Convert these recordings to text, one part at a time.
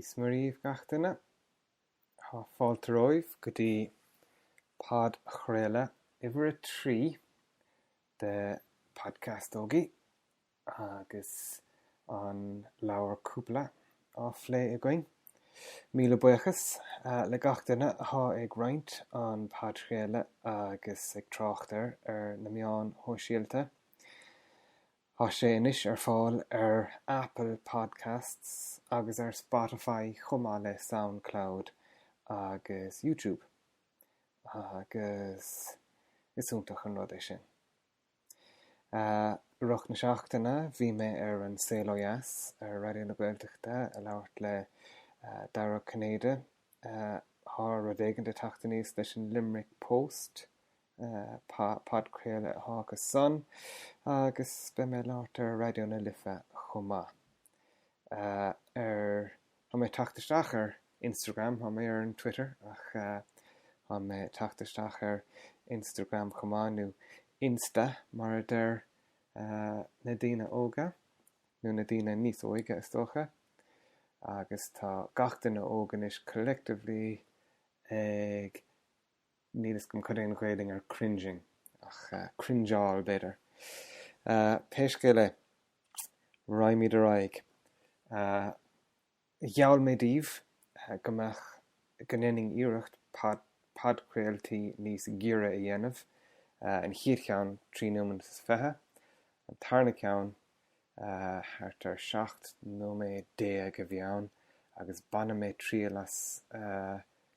Dia 's Muire dhaoibh gach duine. Tá fáilte romhaibh go dtí podchraoladh uimhir a 3 de Podcast Ógie agus an leabhar Cúpla á phlé againn. Míle buíochas le gach duine atá ag roinnt an podchraoladh agus ag trácht air ar na meáin shóisialta. Tá sé anois ar fáil ar Apple Podcasts agus ar Spotify chomh maith le Soundcloud agus YouTube agus is iontach an rud é sin. I rith na seachtaine bhí mé ar An Saol Ó Dheas ar Raidió na Gaeltachta ag labhairt le Dara Ó Cinnéide. Tá rud éigin ag teacht aníos leis an Limerick Post podchraoladh atá acu san agus beidh mé ag labhairt ar Raidió na Life chomh maith. Ar, tá mé ag teacht isteach ar Instagram, tá mé ar an Twitter ach tá mé ag teacht isteach ar Instagram chomh maith, nó Insta mar a deir na daoine óga, nó na daoine níos óige is dócha, agus tá gach duine óg anois collectively ag Níl fhios agam cad é an Ghaelainn ar cringing, ach cringeáil, b'fhéidir. Pé scéal é, raghaimid ar aghaidh. Gheall mé daoibh go mbeadh, go ndéanfainn iarracht podchraoltaí níos giorra a dhéanamh, an chéad cheann 3 nóiméad is 20, an tarna ceann thart ar 17 nóiméad a bhí ann, agus bainfidh mé triail as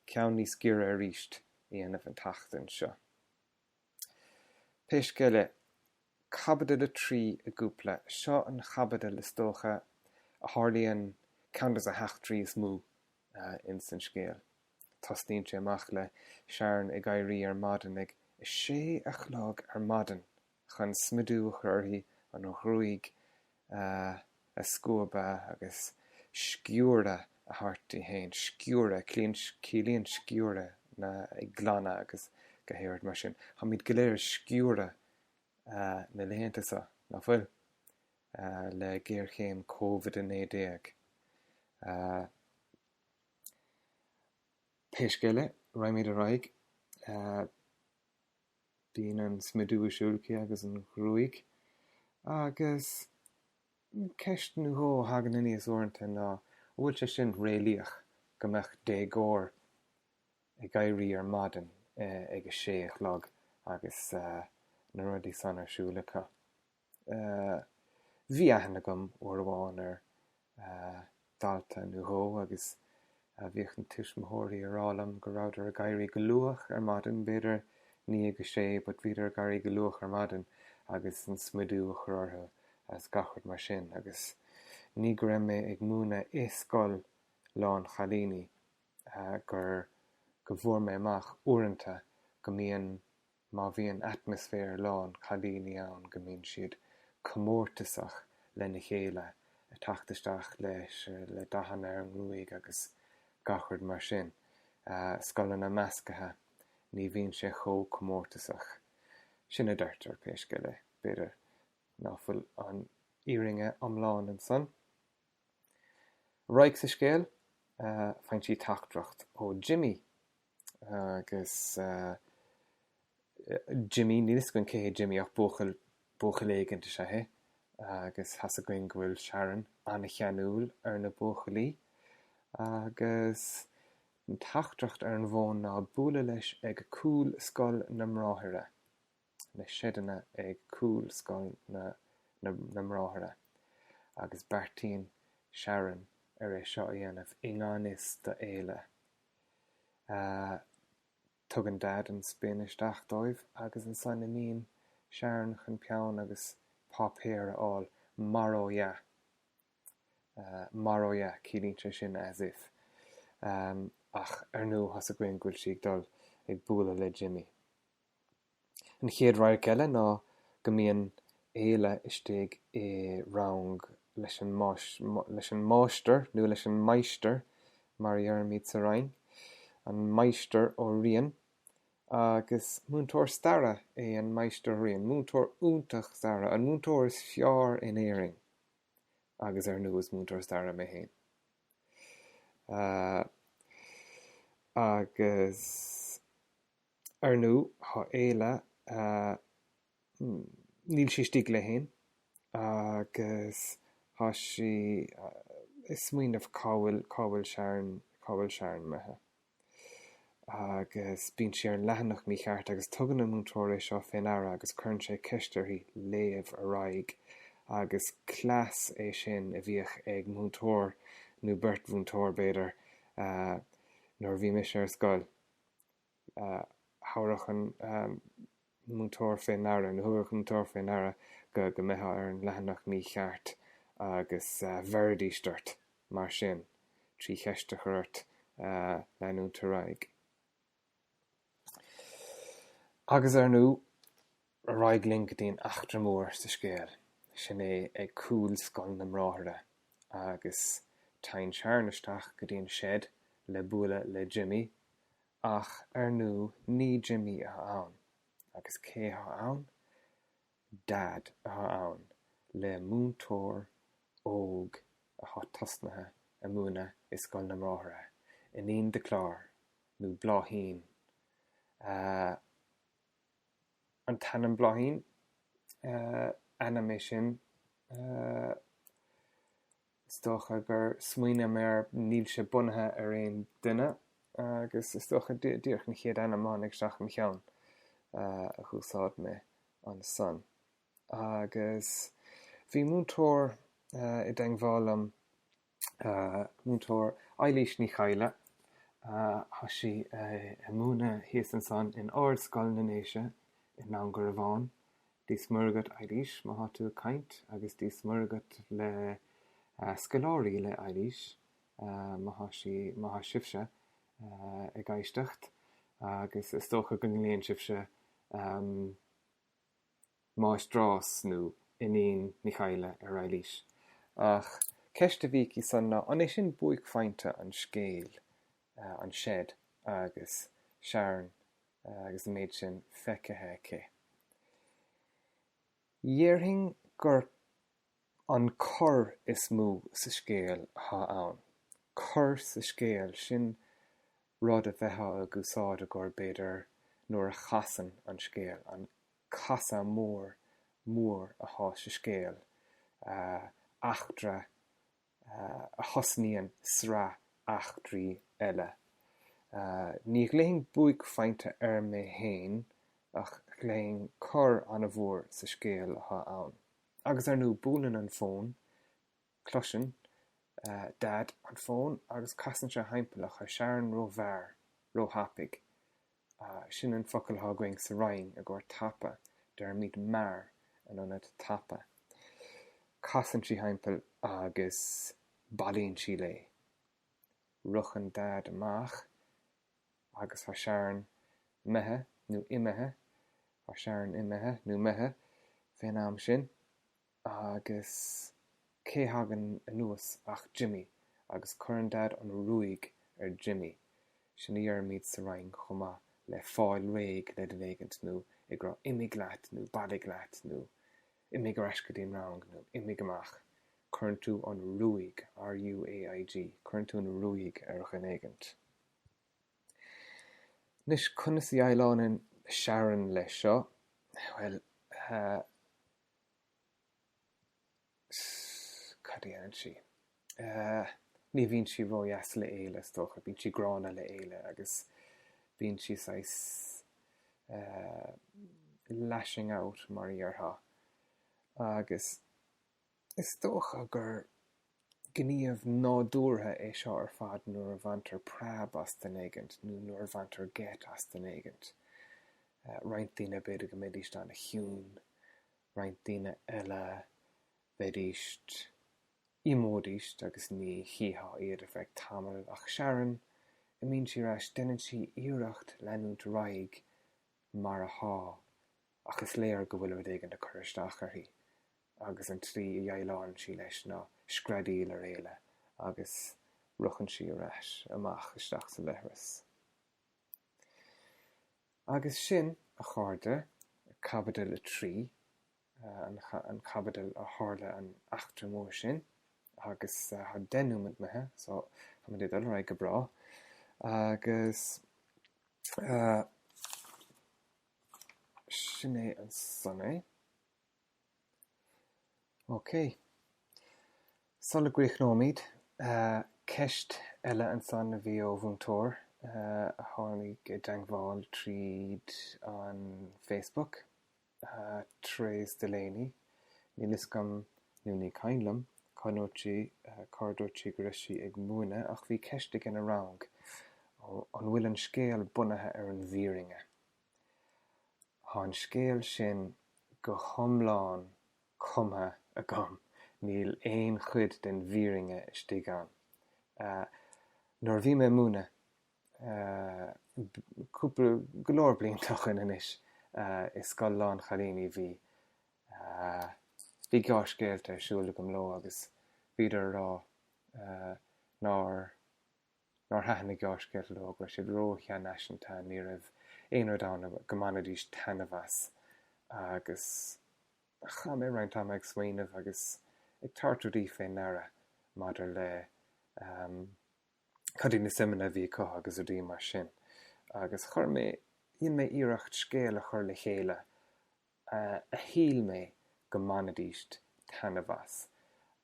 ceann níos giorra arís a dhéanamh an tseachtain seo. Pé scéal é, caibidil 3 i gCúpla, seo an chaibidil is dócha a tharlaíonn ceann de na heachtraí is mó ins an scéal. Tosnaíonn sé amach le Sharon ag éirí ar maidin ag a sé a chlog ar maidin chun smidiú a chur uirthi, an ghruaig a scuabadh agus sciúradh a thabhairt di féin. Sciúradh, ciallaíonn sciúradh ná ag glanadh agus gach aon rud mar sin. Táimid go léir ag sciúradh na laethanta seo, nach bhfuil? Le géarchéim Covid-19. Pé scéal é, raghaimid ar aghaidh. Bíonn an smidiú ar siúl aici agus an ghruaig. Agus ceist nó dhó a thagann aníos uaireanta ná an bhfuil sé sin réalaíoch go mbeadh déagóir ag éirí ar maidin ag a sé a chlog agus na rudaí san ar siúl acu. Bhí aithne agam uair amháin ar dhalta nó dhó agus bhíodh na tuismitheoirí ag rá liom go rabhadar ag éirí go luath ar maidin, b'fhéidir ní ag a sé but bhíodar ag éirí go luath ar maidin agus an smidiú a chur orthu agus gach rud mar sin agus ní go raibh mé ag múineadh i scoil lán chailíní gur go bhfuair mé amach uaireanta go mbíonn má bhíonn atmaisféar lán cailíní ann go mbíonn siad comórtasach lena chéile ag teacht isteach leis le dathanna ar an ngruaig agus gach rud mar sin. Scoileanna measctha, ní bhíonn sé chomh comórtasach. Sin a deirtear, pé scéal é. B'fhéidir ná fuil an fhírinne iomlán ansan. Ar aghaidh sa scéal, faigheann sí teachtaireacht ó Jimmy agus Jimmy, níl fhios againn cé hé Jimmy ach buachaill, buachaill éigint is ea é agus tá's againn go bhfuil Sharon an-cheanúil ar na buachaillí agus an teachtaireacht ar an bhfón ná bualadh leis ag cúl Scoil na mBráithre. na seideanna ag cúl Scoil na na mBráithre agus beartaíonn Sharon ar é seo a dhéanamh i ngan fhios do Éile. Tugann Daid an spin isteach dóibh agus ansan imíonn Sharon chun peann agus páipéar a fháil, mar ó dhea. Mar ó dhea, ciallaíonn sé sin as if. Ach ar ndóigh tá's againn go bhfuil sí ag dul ag bualadh le Jimmy. An chéad radharc eile ná go mbíonn Éile istigh i rang leis an leis an máistir, nó leis an meister mar a dheirimid sa Rinn, an Meister Ó Riain, agus múinteoir staire é an Meister Ó Riain, múinteoir iontach staire, an múinteoir is fearr in Éirinn, agus ar ndóigh is múinteoir staire mé féin. Agus ar ndú, thá Éile, níl sí istigh léi fhéin agus thá sí ag smaoineamh cá bhfuil, cá bhfuil Sharon, cá bhfuil Sharon imithe. Agus bíonn sí ar an leathanach mícheart agus tugann an múinteoir é seo fé ndeara agus cuireann sé ceist uirthi léamh ar aghaidh agus cleas é sin a bhíodh ag múinteoir nó beirt mhúinteoir b'fhéidir nuair a bhí mise ar scoil. Thabharfadh an múinteoir fé ndeara nó thugadh an múinteoir fé ndeara go go mbeifeá ar an leathanach mícheart agus bheiridís ort mar sin 3 cheist a chur ort leanúint ar aghaidh. Agus ar ndú, ar aghaidh linn go dtí an eachtra mór sa scéal, sin é ag cúl Scoil na mBráithre agus téann Sharon isteach go dtí an shed le bualadh le Jimmy ach ar ndú ní Jimmy atá ann. Agus cé atá ann? Dad atá ann le múinteoir óg atá tosnaithe ag múineadh i Scoil na mBráithre, Iníon de Clár, nó Bláithín. An t-ainm Bláithín, ainm é sin, is dócha gur smaoinigh mé air, níl sé bunaithe ar aon duine agus is dócha díreach an chéad ainm a tháinig isteach i mo cheann a dh'úsáid mé ansan. Agus bhí múinteoir i dteangmháil liom, múinteoir Eilís Ní Chadhla, tá sí ag múineadh thíos ansan in Ardscoil na nDéise i nDún Garbhán. Dia 's Muire dhuit Eilís, má thá tú ag caint, agus Dia 's Muire dhuit le scoláirí le Eilís, má thá sí, má thá sibhse ag éisteacht, agus is dócha go nglaonn sibhse Máistreás nó Iníon Ní Chadhla ar Eilís. Ach ceist a bhí aici san ná an é sin buaicphointe an scéil, an shed agus Sharon agus an méid sin feicthe aici? Dhéarfainn gur an cor is mó sa scéal atá ann. Cor sa scéal, sin rud a bheifeá ag úsáid i gcomhair, b'fhéidir, nuair a chasann an scéal, an casadh mór, mór athá sa scéal, eachtra a thosnaíonn sraith eachtraí eile. Ní ghlaofainn buaicphointe air mé fhéin, ach ghlaofainn cor an-mhór sa scéal athá ann. Agus ar ndú, buaileann an fón, Cloiseann Daid an fón agus casann sé thimpeall ach tá Sharon ró-mhear, ró-thapaidh. Sin an focal atá againn sa Rinn i gcomhair tapa, deirimid mear in ionad tapa. Casann sí thimpeall agus bailíonn sí léi. Rochann Daid amach agus tá Sharon imithe nó imithe, tá Sharon imithe nó imithe fén am sin. Agus cé thagann anuas ach Jimmy agus cuireann Daid an ruaig ar Jimmy. Sin a dheirimid sa Rinn chomh maith le fáil réidh le duine éigint nó ag rá imigh leat nó bailigh leat nó imigh ar ais go dtí an rang nó imigh amach. Cuireann tú an ruaig, R-U-A-I-G, cuireann tú an ruaig ar dhuine éigint. Anois, conas a dhéileálann Sharon leis seo? Bhuel, eh. Cad a dhéanann sí? Ní bhíonn sí ródheas le Éile, is dócha. Bíonn sí gránna le Éile agus bíonn sí saghas lashing out, mar a dhéarfá. Agus is dócha gur gníomh nádúrtha é seo ar fad nuair a bhaintear preab as duine éigint nó nuair a bhaintear geit as duine éigint. Roinnt daoine b'fhéidir go mbeidís an-chiúin, roinnt daoine eile bheidís, imeoidís agus ní chífeá iad ar feadh tamaill ach Sharon, imíonn sí ar ais, déanann sí iarracht leanúint ar aghaidh mar athá ach is léir go bhfuil rud éigin ag cur isteach uirthi agus an tslí a dhéileálann sí leis ná screadaíl ar Éile agus rochann sí ar ais amach isteach sa leithreas. Agus sin, a chairde, caibidil 3, an chaibidil a tharla an eachtra mór sin, agus tá 10 nóiméad imithe, so Táimid ag dul ar aghaidh go breá. Agus sin é ansan é. Ok. Sula gcríochnóimid, ceist eile ansan a bhí ó mhúinteoir a tháinig i dteangmháil tríd an Facebook, Therese Delaney. Níl fhios agam, nó ní cuimhin liom, cá ndúirt sí, cár dúirt sí go raibh sí ag múineadh ach bhí ceist ag ina rang, an bhfuil an scéal bunaithe ar an bhfírinne? Tá an scéal sin go hiomlán cumtha agam, níl aon chuid den bhfírinne istigh ann. Nuair a bhí mé ag múineadh, cúpla, go leor blianta ó shin anois, i scoil lán-chailíní, bhí, bhí gearrscéalta ar siúl agam leo agus bhíodar ag rá nár, nár thaitin na gearrscéalta leo, go raibh siad ró-sheanfhaiseanta, ní raibh aon rud ann go mbainfidís taitneamh as. Agus chaith mé roinnt ama ag smaoineamh agus ag tabhairt rudaí fé ndeara maidir le cad iad na suimeanna a bhí acu agus rudaí mar sin. Agus chuir mé, dhein mé iarracht scéal a chur le chéile a shíl mé go mbainfidís taitneamh as.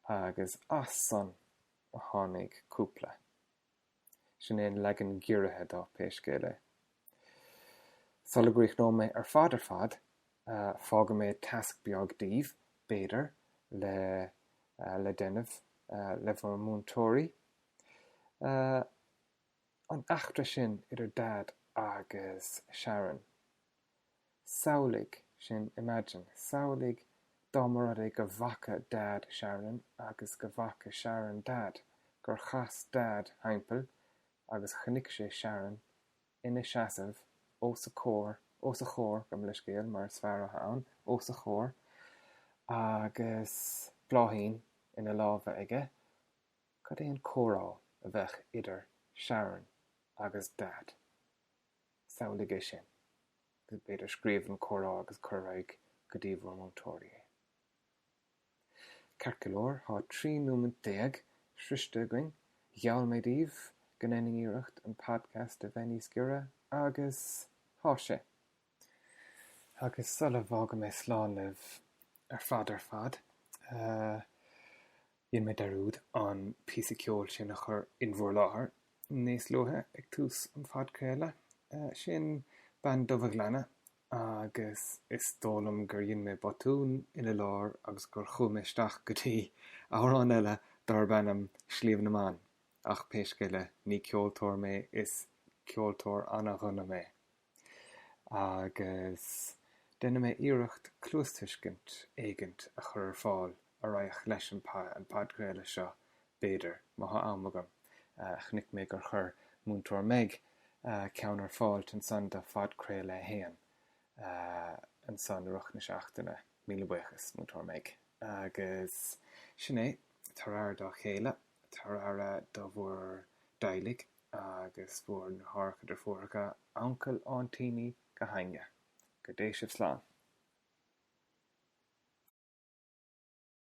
Agus as san a tháinig cúpla. Sin é an leagan giorraithe de pé scéal é. Sula gcríochnóidh mé ar fad ar fad, fágfaidh mé tasc beag daoibh, b'fhéidir, le le déanamh le bhur múinteoirí. An eachtra sin idir Daid agus Sharon. Samhlaigh sin, imagine, samhlaigh dá mba rud é go bhfaca Daid Sharon agus go bhfaca Sharon Daid, gur chas Daid thimpeall agus chonaic sé Sharon ina seasamh os a comhair, os a chomhair, gabh mo leithscéal, mar is fear atá ann, os a chomhair agus bláithín ina lámha aige, cad é an comhrá a bheadh idir Sharon agus Daid? Samhlaigh é sin, agus b'fhéidir scríobh an comhrá agus cuir ar aghaidh go dtí bhur múinteoirí é. Ceart go leor, thá 13 nóimeant sroiste againn. Gheall mé daoibh go ndéanfainn iarracht an podcast a bheith níos giorra, agus thá sé. Agus sula bhfága mé slán libh ar fad ar fad, Dhein mé dearúd an píosa ceoil sin a chur in bhur láthair níos luaithe ag tús an phodchraoladh. Sin Bean Dubh a' Ghleanna agus is dóigh liom gur dhein mé botún ina lár agus gur chuaigh mé isteach go dtí amhrán eile darb ainm Sliabh na mBan ach pé scéal é, ní ceoltóir mé, is ceoltóir ana-dhona mé. Agus déanfaidh mé iarracht cluastuiscint éigint a chur ar fáil a raghadh leis an bpodchraoladh seo, b'fhéidir, má thá am agam. Chonaic mé gur chuir Múinteoir Meg ceann ar fáil ansan do phodchraoladh 1 ansan i rith na seachtaine. Míle buíochas, Múinteoir Meg. Agus sin é, tabhair aire dá chéile, tabhair aire do bhur dteaghlaigh. agus bhur ndeartháireacha, deirfiúracha, uncail, aintíní, gach éinne. Go dté sibh slán.